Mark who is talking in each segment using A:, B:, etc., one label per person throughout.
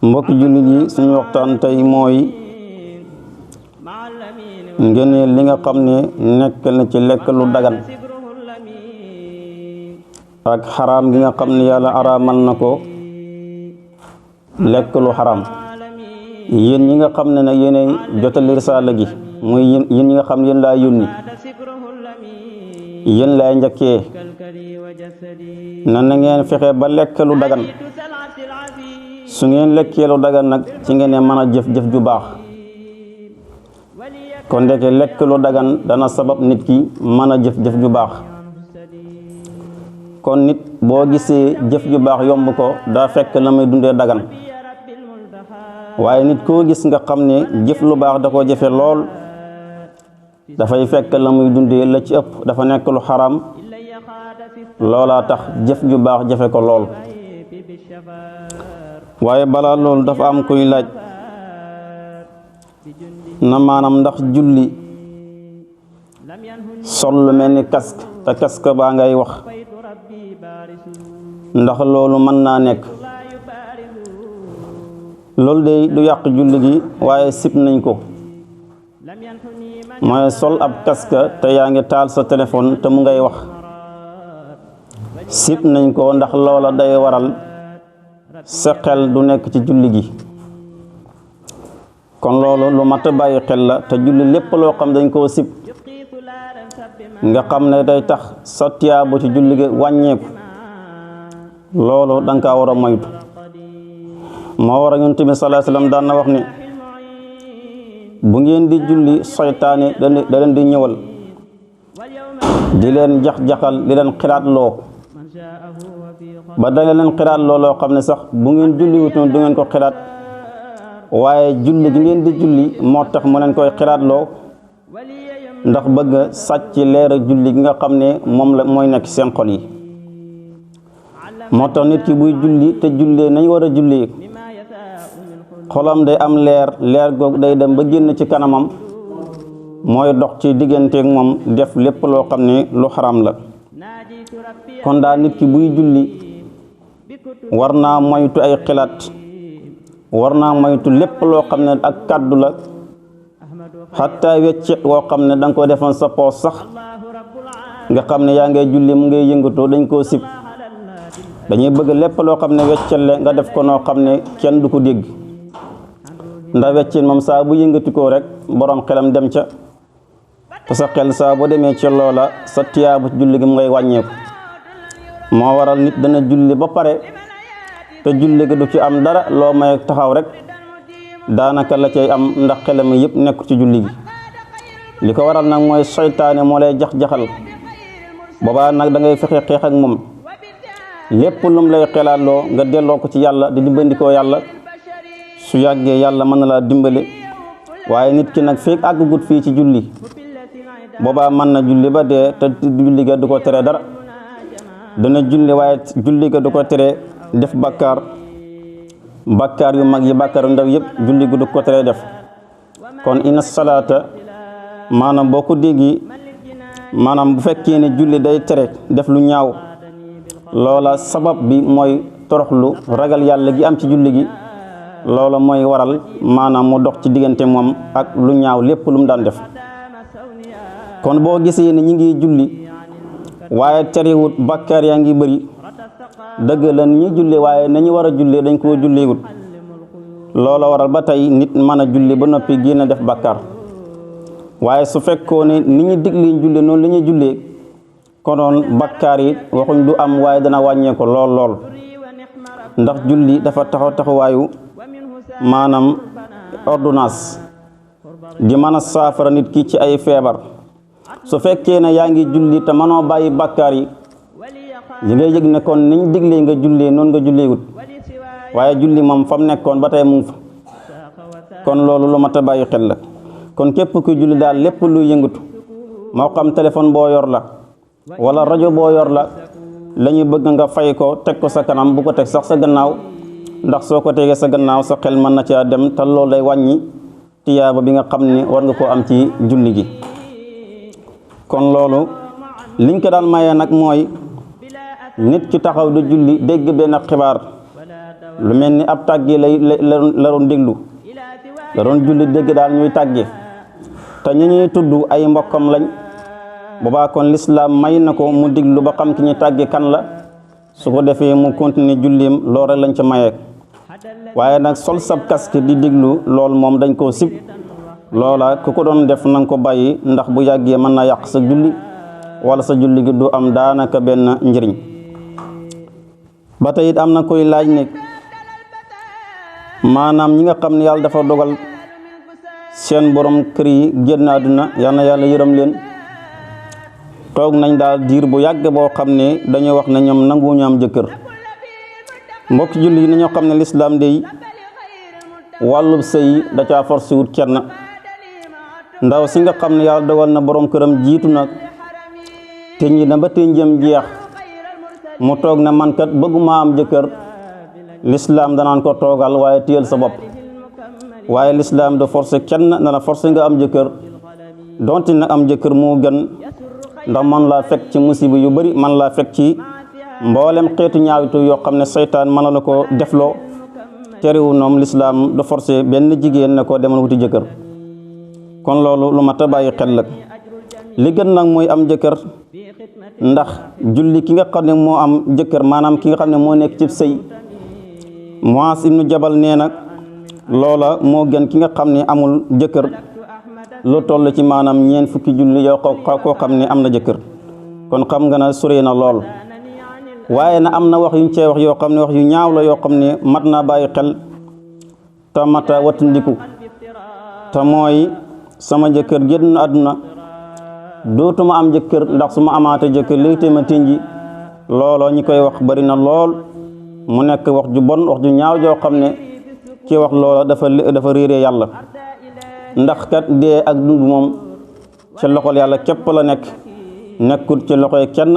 A: mbokki jullit yi suñu waxtaan tey mooy ngëneel li nga xam ne nekk na ci lekk lu dagan ak xaraam gi nga xam ne yàlla araamal na ko lekk lu xaraam. yéen ñi nga xam ne nag yéenay jotali risaala gi muy yéen ñi nga xam ne yéen laa yónni yéen laay njëkkee na ngeen fexe ba lekk lu dagan. su ngeen lekkee lu dagan nag ci ngeen mën a jëf ju baax. kon ndeke lekk lu dagan dana sabab nit ki mën a jëf ju baax. kon nit boo gisee jëf ju baax yomb ko daa fekk la muy dundee dagan. waaye nit koo gis nga xam ne jëf lu baax da koo jëfe lool dafay fekk la muy dundee la ci ëpp dafa nekk lu xaram loolaa tax jëf ju baax jafe ko lool. waaye balaa loolu dafa am kuy laaj na maanaam ndax julli sol lu mel ni casque te casque baa ngay wax ndax loolu mën naa nekk. loolu de du yàq julli gi waaye sib nañ ko mooy sol ab casque te yaa ngi taal sa téléphone te mu ngay wax sib nañ ko ndax loola day waral sa xel du nekk ci julli gi. kon loolu lu mat a bàyyi xel la te julli lépp loo xam dañ koo sib nga xam ne day tax sa tiyaabo ci julli gi wàññeeku loolu danga kaa war a moytu. moo war a Yonent bi sallallahu alayhi wasallam daan na wax ne bu ngeen di julli seytaane da leen di ñëwal di leen jax-jaxal di leen xiraat loo ba danga leen xiraat loo xam ne sax bu ngeen julli wutoon du ngeen ko xiraat waaye julli gi ngeen di julli moo tax mu leen koy xiraat loo ndax bëgg a sàcc leer ak julli gi nga xam ne moom la mooy nekk seen xol yi. moo tax nit ki buy julli te jullee nañ war a jullee xolam day am leer googu day dem ba génn ci kanamam mooy dox ci digganteeg moom def lépp loo xam ne lu xaram la. kon daal nit ki buy julli war naa moytu ay xilaat war naa moytu lépp loo xam ne ak kàddu la xataa weccet woo xam ne danga ko defoon sa poos sax nga xam ne yaa ngay julli mu ngay yëngatoo dañ koo sib. dañuy bëgg lépp loo xam ne weccelle nga def ko noo xam ne kenn du ko dégg ndax weccin moom saa bu yëngatikoo rek borom xelam dem ca te sa xel saa boo demee ca loola sa tiyaabu julli gi mu ngay wàññeeku. moo waral nit dana julli ba pare te julli gi du ci am dara loo may taxaw rek daanaka la cay am ndax xelam yëpp nekk ci julli gi. li ko waral nag mooy seytaane moo lay jax-jaxal boobaa nag da ngay fexe xeex ak moom lépp lum lay xelaaloo nga delloo ko ci yàlla di dimbandikoo yàlla su yàggee yàlla mën na laa dimbali. waaye nit ki nag feek àggugut fii ci julli boobaa mën na julli ba dee te julli ga du ko tere dara dana julli waaye julli ga du ko tere def bakkaar yu mag yi bakkaar yu ndaw yëpp julli ga du ko tere def. kon inna salaata maanaam boo ko déggi maanaam bu fekkee ne julli day tere def lu ñaaw loola sabab bi mooy toroxlu ragal yàlla gi am ci julli gi loola mooy waral maanaam mu dox ci diggante moom ak lu ñaaw lépp lu mu daan def. kon boo gisee ne ñi ngi julli waaye terewut bakkaar yaa ngi bëri dëgg la ñi julli waaye nañu war a jullee dañ koo julliwut loola waral ba tey nit mën a julli ba noppi génn def bakkaar. waaye su fekkoo ne ni ñu digli julli noonu la ñuy jullee konoon bakkaar yi waxuñ du am waaye dana wàññeeku lool ndax julli dafa taxawaayu maanaam ordonnance di mën a saafara nit ki ci ay feebar. su fekkee ne yaa ngi julli te mënoo bàyyi bakkaar yi li ngay yëg ne kon niñ diglee nga jullee noonu nga julleewut waaye julli moom fa mu nekkoon ba tey mu ngi fa. kon loolu lu mat a bàyyi xel la. kon képp ku julli daal lépp luy yëngatu moo xam téléphone boo yor la wala rajo boo yor la ñuy bëgg nga fay ko teg ko sa kanam bu ko teg sax sa gannaaw ndax soo ko tegee sa gannaaw sa xel mën na caa dem te loolu day wàññi tiyaaba bi nga xam ne war nga koo am ci julli gi. kon loolu liñ ko daan mayee nag mooy nit ki taxaw di julli dégg benn xibaar lu mel ni ab tàgge la doon déglu la doon julli dégg daal ñuy tàgge te ñi ñuy tudd ay mbokkam lañ boobaa kon lislaam may na ko mu diglu ba xam ki ñuy tàgge kan la su ko defee mu continuer jullim lool rek lañ ca mayee waaye nag sol sab casque di diglu lool moom dañ koo sib loola ku ko doon def nanga ko bàyyi ndax bu yàggee mën na yàq sa julli wala sa julli gi du am daanaka benn njëriñ ba tey it am na koy laaj ne maanaam ñi nga xam ne yàlla dafa dogal seen borom kër yi génn àdduna yal na yàlla yërëm leen toog nañ daal diir bu yàgg boo xam ne dañuy wax ne ñoom nanguwuñu am jëkkër mbokk julli yi nañoo xam ne lislaam day wàllub sëy da caa forcé wut kenn ndaw si nga xam ne yàlla dogal na borom këram jiitu nag te ñi na ba te njëm jeex mu toog ne man kat bëgguma am jëkkër lislaam danaan ko toogal waaye téyel sa bopp waaye lislaam da forcé kenn na la forcé nga am jëkkër donte nag am jëkkër moo gën ndax man laa fekk ci musiba yu bari man laa fekk ci mboolem xeetu ñaawitu yoo xam ne seytaan mën na la ko defloo terewu noom lislaam da forcé benn jigéen ne ko demal wuti jëkkër kon loolu lu mat a bàyyi xel la li gën nag mooy am jëkkër ndax julli ki nga xam ne moo am jëkkër maanaam ki nga xam ne moo nekk ci sëy Muaas ibnu Jabal nee na loola moo gën ki nga xam ne amul jëkkër lu toll ci maanaam ñeent fukki julli yoo koo xam ne am na jëkkër kon xam nga na sore na lool waaye na am na wax yuñ cee wax yoo xam ne wax yu ñaaw la yoo xam ne mat naa bàyyi xel te mata wattandiku te mooy sama jëkkër génn àdduna dootuma am jëkkër ndax su ma amaate jëkkër léegi te ma tinji looloo ñi koy wax bari na lool mu nekk wax ju bon wax ju ñaaw joo xam ne ci wax loola dafa réeree yàlla ndax kat dee ak dund moom ci loxol yàlla képp la nekk nekkut ci loxoy kenn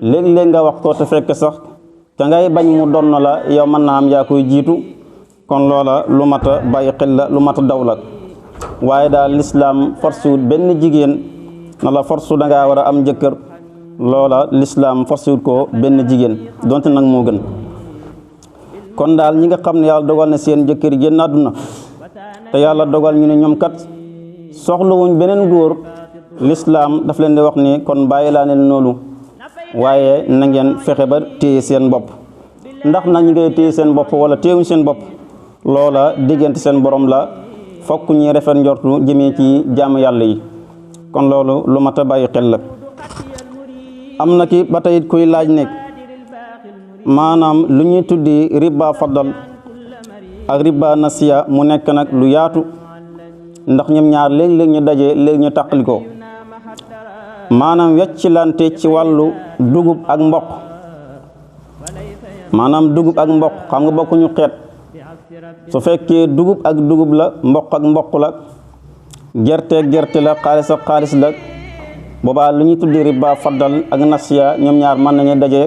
A: léeg-léeg nga wax ko te fekk sax ka ngay bañ mu donn la yow mën naa am yaa koy jiitu kon loola lu mat a bàyyi xel la lu mat a daw la waaye daal lislaam force wut benn jigéen na la force dangaa war a am jëkkër loola lislaam force wut ko benn jigéen donte nag moo gën kon daal ñi nga xam ne yàlla dogal na seen jëkkër yi génn àdduna te yàlla dogal ñu ne ñoom kat soxlawuñ beneen góor lislaam daf leen di wax ni kon bàyyi laa leen noonu waaye na ngeen fexe ba téye seen bopp ndax nag ñi ngay téye seen bopp wala téyewuñ seen bopp loola diggante seen borom la fokk ñi rafet njortu jëmee ci jaamu yàlla yi kon loolu lu mat a bàyyi xel la am na ki ba tey kuy laaj nekk maanaam lu ñuy tuddi riba faddal ak riba nasiya mu nekk nag lu yaatu ndax ñoom ñaar léeg-léeg ñu daje léegi ñu tàqali ko maanaam weccilante ci wàllu dugub ak mboq maanaam dugub ak mboq xam nga bokkuñu xeet su fekkee dugub ak dugub la mboq ak mboq la gerte gerte la xaalis ak xaalis la boobaa lu ñuy tuddi riba faddal ak nasiya ñoom ñaar mën nañu daje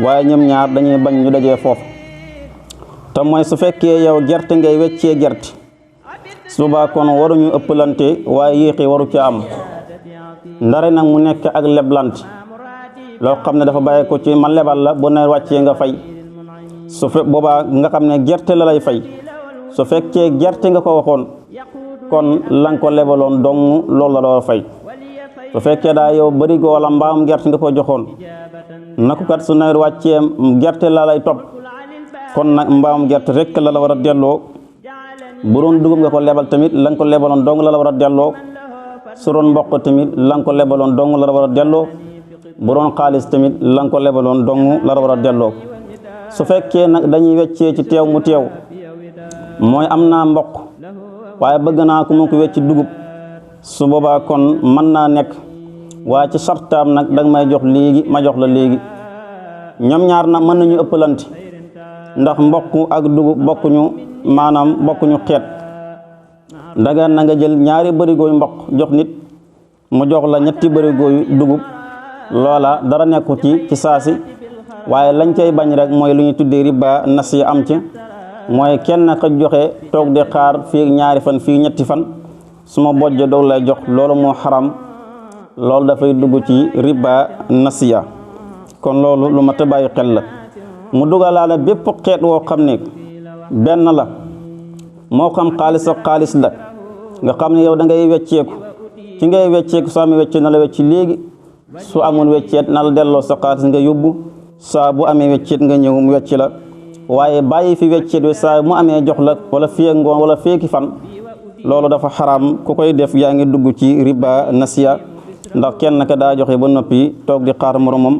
A: waaye ñoom ñaar dañuy bañ ñu dajee foofu te mooy su fekkee yow gerte ngay weccee gerte suba kon waruñu ëppalante waaye yéexi waru ca am ndare nag mu nekk ak leblante loo xam ne dafa bàyyi ko ci ma lebal la bu ne wàccee nga fay su fe boobaa nga xam ne gerte la lay fay su fekkee gerte nga ko waxoon kon lan ko lebaloon dong loolu la door fay su fekkee daa yow barigo wala mbaam gerte nga ko joxoon na ko kat su nawet wàccee gerte la lay topp kon nag mbaam gerte rek la war a delloo bu doon dugub nga ko lebal tamit lan ko lebaloon dong la war a delloo su doon mboq tamit lan ko lebaloon dong la war a delloo bu doon xaalis tamit lan ko lebaloon dong la war a delloo su fekkee nag dañuy weccee ci teew mu teew mooy am naa mboq waaye bëgg naa ku ma ko wecc dugub su boobaa kon mën naa nekk waaye ci sartaam nag danga may jox léegi ma jox la léegi ñoom ñaar nag mën nañu ëppalante ndax mboq ak dugub bokkuñu maanaam bokkuñu xeet daga na nga jël ñaari bërigooy mboq jox nit mu jox la ñetti bërigooy dugub loola dara nekku ci saasi waaye lañ cay bañ rek mooy lu ñu tuddee riba nasiya am ci mooy kenn ka joxe toog di xaar fii ñaari fan fii ñetti fan su ma bojj doog lay jox loolu moo xaram loolu dafay dugg ci riba nasiya kon loolu lu mat a bàyyi xel la mu dugalaale bépp xeet woo xam ne benn la moo xam xaalis ak xaalis la nga xam ne yow da ngay wecceeku ci ngay wecceeku soo amee wecce na la wecci léegi su amul wecceet na la delloo sa xaalis nga yóbbu saa bu amee wecceet nga ñëw mu wecci la waaye bàyyi fi wecceet wi saa mu amee jox la wala fii ngoon wala feeki fan loolu dafa xaraam ku koy def yaa ngi dugg ci riba nasiya ndax kenn ka daa joxe ba noppi toog di xaar moromam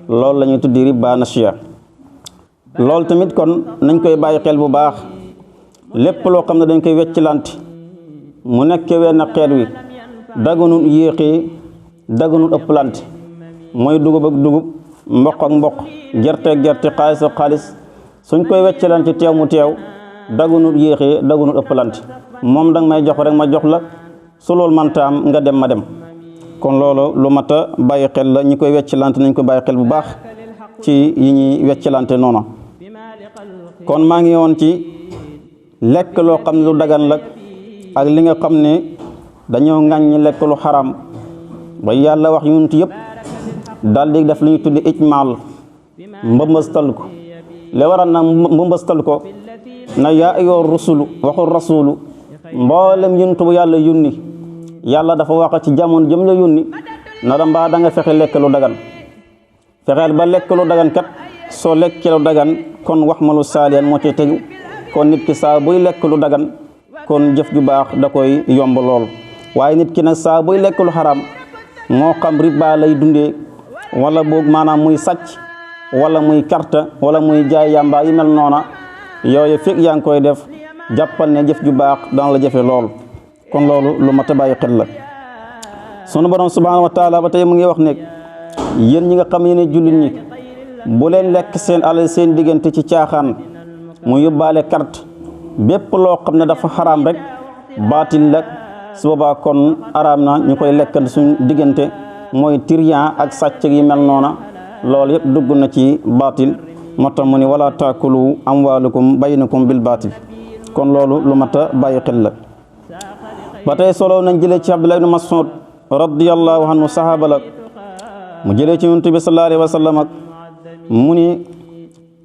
A: loolu la ñuy tuddi riba nasiya loolu tamit kon nañ koy bàyyi xel bu baax lépp loo xam ne dañ koy weccilante mu nekk wenn xeet wi daganul yéexee daganul ëpplante mooy dugub ak dugub mboq ak mboq gerte ak gerte xaalis ak xaalis suñ koy weccilante teew mu teew daganul yéexee daganul ëpplante moom danga may jox rek ma jox la su loolu manta am nga dem ma dem kon loolu lu mat a bàyyi xel la ñi koy weccilante nañ ko bàyyi xel bu baax ci yi ñuy weccilante noonu kon maa ngi woon ci lekk loo xam ne lu dagan la ak li nga xam ne dañoo ŋàññi lekk lu xaram ba yàlla wax yonent yëpp daal di def lu ñu tuddi ijmaal mbëmbëstal ko li waral na mbëmbëstal ko na yaa ayyuha rusulu waxul rasulu mboolem yonent bu yàlla yónni yàlla dafa wax ci jamono jëm la yónni na da mbaa da nga fexe lekk lu dagan fexeel ba lekk lu dagan kat soo lekkee lu dagan kon wax ma lu saaliyan moo ci tegu kon nit ki saa buy lekk lu dagan kon jëf ju baax da koy yomb lool waaye nit ki nag saa buy lekk lu xaraam moo xam riba lay dundee wala boog maanaam muy sàcc wala muy carte wala muy jaay yàmba yi mel noona yooyu fekk yaa ngi koy def jàppal ne jëf ju baax dana la jafe lool kon loolu lu mat a bàyyi xel la sunu borom subhanahu wa taala ba tey mu ngi wax ne yéen ñi nga xam ne jullit ñi bu leen lekk seen alal seen diggante ci caaxaan mu yóbbaale carte bépp loo xam ne dafa xaraam rek baatil la su boobaa kon araam na ñu koy lekkante suñ diggante mooy tiriyan ak sàcc yi mel noona loolu yëpp dugg na ci baatil moo tax mu ni wala taakulu amwaalukum baynakum bil baatil kon loolu lu mat a bàyyi xel la ba tey solo nañ jëlee ci Abdullah ibn Mas'ud radiyallahu anhu sahaaba la mu jëlee ci Yonent bi sallallahu alayhi wa sallam ak mu ni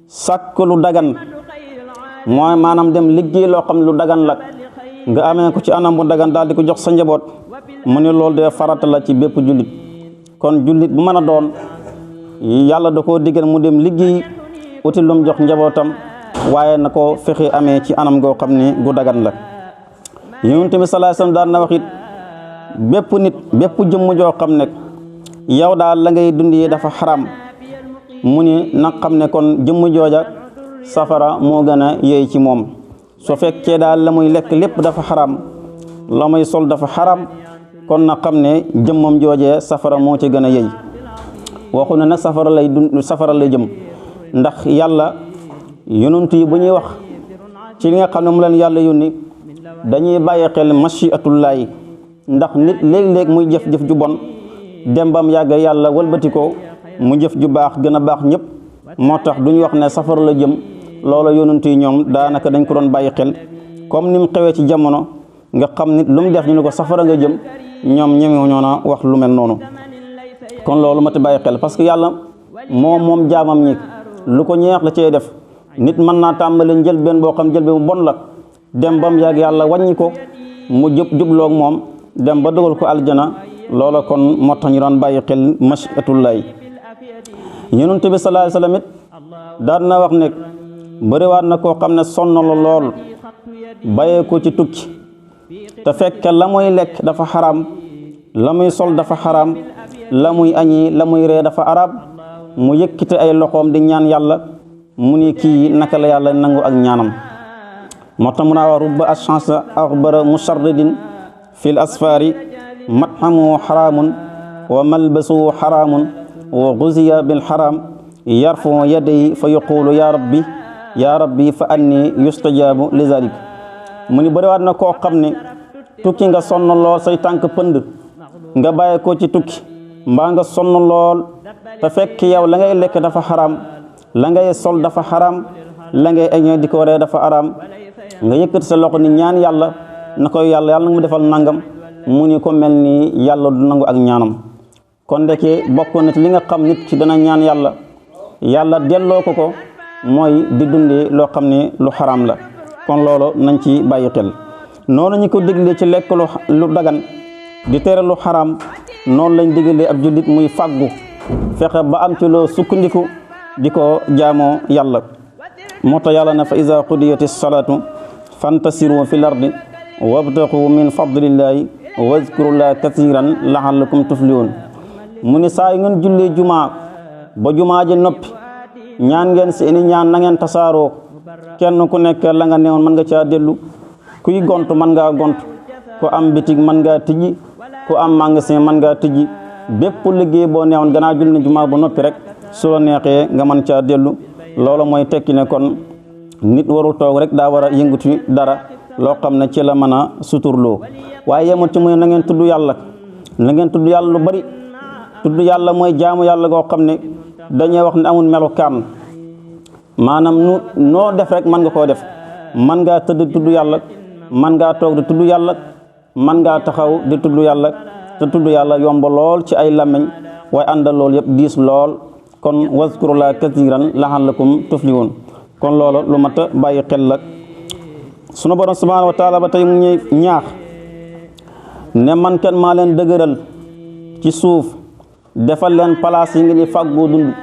A: sàkk lu dagan mooy maanaam dem liggéey loo xam ne lu dagan la nga amee ko ci anam bu dagan daal di ko jox sa njaboot mu ni loolu de farata la ci bépp jullit kon jullit bu mën a doon yàlla da koo diggal mu dem liggéey uti lum jox njabootam waaye na ko fexe amee ci anam goo xam ne gu dagan la Yonent bi sallallahu alayhi wasallam daan na wax it bépp nit bépp jëmm joo xam ne yow daal la ngay dundee dafa xaram mu ni na xam ne kon jëmm jooja safara moo gën a yey ci moom su fekkee daal la muy lekk lépp dafa xaram la muy sol dafa xaram kon na xam ne jëmmam joojee safara moo ci gën a yey waxu ne nag safara lay jëm ndax yàlla yonent yi bu ñuy wax ci li nga xam ne mu leen yàlla yónni dañuy bàyyi xel mashiatullaahi ndax nit léeg-léeg muy jëf-jëf ju bon dem bam yàgg yàlla wëlbati ko mu jëf ju baax gën a baax ñëpp moo tax duñu wax ne safara la jëm loola yonent yi ñoom daanaka dañ ko doon bàyyi xel comme ni mu xewee ci jamono nga xam nit lu mu def ñu ne ko safara nga jëm ñoom ñemewu ñoo na wax lu mel noonu kon loolu mat a bàyyi xel parce que yàlla moom jaamam ñi lu ko ñeex la cee def nit mën naa tàmbali njëlbeen boo xam njëlbeen bu bon la dem ba mu yàgg yàlla wàññi ko mu jubloog moom dem ba dugal ko aljana loola kon moo tax ñu daan bàyyi xel mashiatullaahi yonent bi sallallahu alayhi wasallam it daan na wax ne bëriwaat na koo xam ne sonn la lool bàyyee ko ci tukki te fekk la muy lekk dafa xaraam la muy sol dafa xaraam la muy añi la muy ree dafa araam mu yëkkite ay loxoom di ñaan yàlla mu ni kii naka la yàlla nangu ak ñaanam moo tax mu naa wax rubba ash'asa aghbara musharridin fil asfari mat'amuhu xaraamun wa malbasuhu xaraamun wa guziya bil xaraam yarfu yadayhi fa yaqulu ya rabbi fa anni yustajabu li zalik mu ni bëriwaat na koo xam ne tukki nga sonn lool say tànk pënd nga bàyyi ko ci tukki mbaa nga sonn lool te fekk yow la ngay lekk dafa xaraam la ngay sol dafa xaraam la ngay añee di ko ree dafa araam nga yëkkati sa loxo ni ñaan yàlla na koy yàlla na mu defal nangam mu ni ko mel ni yàlla du nangu ak ñaanam kon ndeke bokk na ci li nga xam nit ki dana ñaan yàlla delloo ko mooy di dundee loo xam ne lu xaraam la kon loolu nañ ci bàyyi xel noonu ñu ko diglee ci lekk lu dagan di tere lu xaraam noonu lañ diglee ab jullit muy fàggu fexe ba am ci loo sukkandiku di ko jaamoo yàlla moo tax yàlla na fa iza qudiyati salaatu fantasiru fil ardi wabtaqu min fadlillahi wazkurullaha kathiran la'allakum tuflihun mu ni saa yu ngeen jullee jumaa ba jumaa ji noppi ñaan ngeen seeni ñaan na ngeen tasaaroo kenn ku nekk la nga newoon mën nga caa dellu kuy gont mën ngaa gont ku am bitig mën ngaa tijji ku am magasin mën ngaa tijji bépp liggéey boo newoon gannaaw julli ne jumaa ba noppi rek su la neexee nga mën caa dellu loolu mooy tekki ne kon nit warul toog rek daa war a yëngutu dara loo xam ne ci la mën a suturloo waaye yemul ci muy na ngeen tudd yàlla na ngeen tudd yàlla lu bari tudd yàlla mooy jaamu yàlla goo xam ne dañuy wax ne amul melokaan maanaam noo def rek mën nga koo def mën ngaa tëdd tudd yàlla mën ngaa toog di tudd yàlla mën ngaa taxaw di tudd yàlla te tudd yàlla yomb lool ci ay làmmiñ waaye àndal loolu yëpp diis lool kon wazkurullaaha kathiran la'allakum tuflihun kon loolu lu mat a bàyyi xel la sunu borom subhaanahu wa taala ba tey mu ñuy ñaax ne man kenn maa leen dëgëral ci suuf defal leen place yi ngeen di fàggoo dund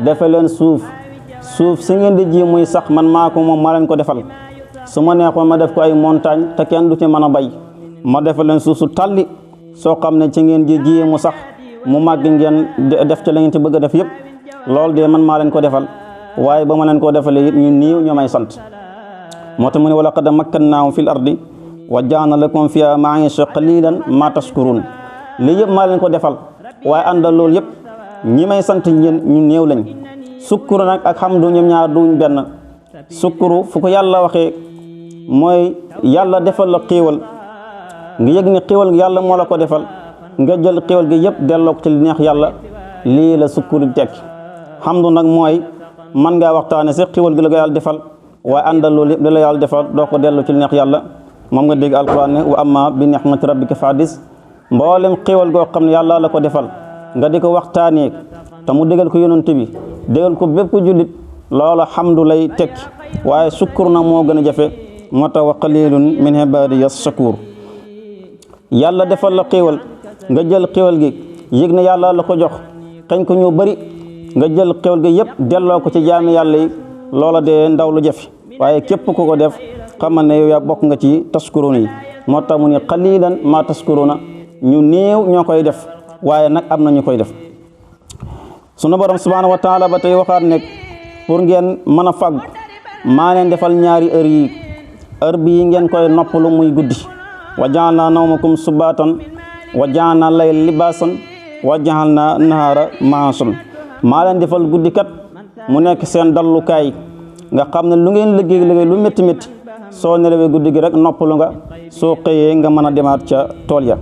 A: defal leen suuf si ngeen di ji muy sax man maa ko moom maa leen ko defal su ma neexoon ma def ko ay montagne te kenn du ci mën a bay ma defal leen suuf su talli soo xam ne ci ngeen di ji mu sax mu màgg ngeen def ci la ngeen ci bëgg a def yëpp loolu de man maa leen ko defal waaye ba ma leen ko defalee it ñu niiw ñoo may sant moo tax mu ne wa laqad makkannaahum fil ardi wa ja'alna lakum fiha ma'iisha qalilan ma tashkurun lii yëpp maa leen ko defal waaye àndal loolu yëpp ñi may sant ñeen ñu néew lañ sukkuru nag ak xamdu ñoom ñaar duñ benn sukkuru fu ko yàlla waxee mooy yàlla defal la xéewal nga yëg ne xéewal gi yàlla moo la ko defal nga jël xéewal gi yëpp delloo ko ci li neex yàlla lii la sukkuru tekki xamdu nag mooy man ngaa waxtaane sax xéewal gi la ko yàlla defal waaye àndal loolu yëpp da la yàlla defal doo ko delloo ci li neex yàlla moom nga dégg alquran ne wa amma bi ni'mati rabbika fa hadis mboolem xéewal goo xam ne yàlla la ko defal nga di ko waxtaanee te mu dégal ko yonent bi dégal ko bépp jullit loolu xamdu lay tekki waaye sukkur na moo gën a jafe moo tax wa qalilun min ibadiya shakur yàlla defal la xéewal nga jël xéewal gi yëg ne yàlla la ko jox xañ ko ñu bari nga jël xéewal gi yëpp delloo ko ci jaami yàlla yi loola de ndaw lu jafe waaye képp ku ko def xamal ne yow yaa bokk nga ci taskuruna yi moo tax mu ne qalilan ma taskuruna ñu néew ñoo koy def waaye nag am na ñu koy def sunu borom subhanahu wa taala ba tey waxaat nekk pour ngeen mën a fàgg maa leen defal ñaari heure yi heure bii ngeen koy noppalu muy guddi wa ja'alna nawmakum subatan wa ja'alna layla libaasan wa ja'alna nahaara ma'ashan maa leen defal guddi kat mu nekk seen dallukaay nga xam ne lu ngeen liggéey lu métti métti soo nelawee guddi gi rek noppalu nga soo xëyee nga mën a demaat ca tool ya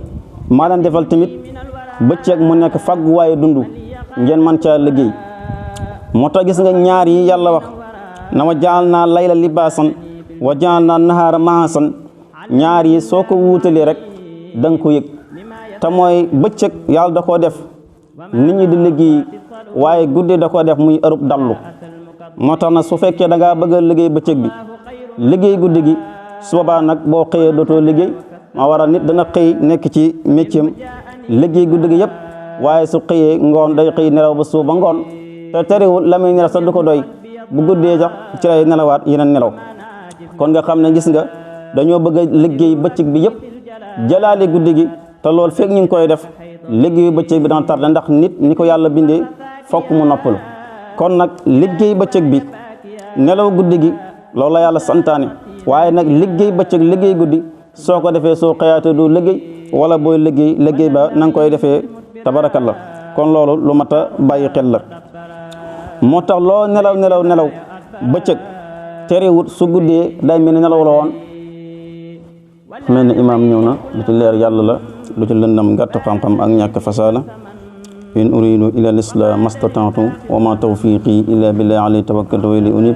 A: maa leen defal tamit bëccëg mu nekk fagguwaayu dund ngeen man caa liggéey moo tax gis nga ñaar yi yàlla wax na wa ja'alna layla libaasan wa ja'alna nahaara ma'ashan ñaar yi soo ko wuutalee rek da nga ko yëg te mooy bëccëg yàlla da koo def nit ñi di liggéey waaye guddi da koo def muy ërub dallu moo tax nag su fekkee da ngaa bëgg a liggéey bëccëg bi liggéey guddi gi su boobaa nag boo xëyee dootoo liggéey ma waral nit dana xëy nekk ci métier liggéey guddi gi yëpp waaye su xëyee ngoon day xëy nelaw ba suuf ba ngoon te terewul la muy nelaw sax du ko doy bu guddee sax ci lay nelawaat yeneen nelaw kon nga xam ne gis nga dañoo bëgg a liggéey bëccëg bi yëpp jëlaale guddi gi te loolu fekk ñu ngi koy def liggéeyu bëccëg bi dana tardé ndax nit ni ko yàlla bindee fokk mu noppalu kon nag liggéey bëccëg bi nelaw guddi gi loolu la yàlla santaane waaye nag liggéey bëccëg liggéey guddi soo ko defee soo xëyaatee du liggéey wala booy liggéey ba na nga koy defee tabarakallah kon loolu lu mat a bàyyi xel la moo tax loo nelaw bëccëg terewut su guddee day mel ni nelaw la woon mel ni imaam ñëw na lu ci leer yàlla la lu ci lëndam gàtt xam-xam ak ñàkk fasaala in uridu ila l-islaah mastata'tu wa ma tawfiqi illa billahi alayhi tawakkaltu wa ilayhi unib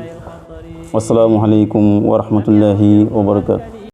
A: wassalaamu alaykum wa rahmatullahi wa barakatuh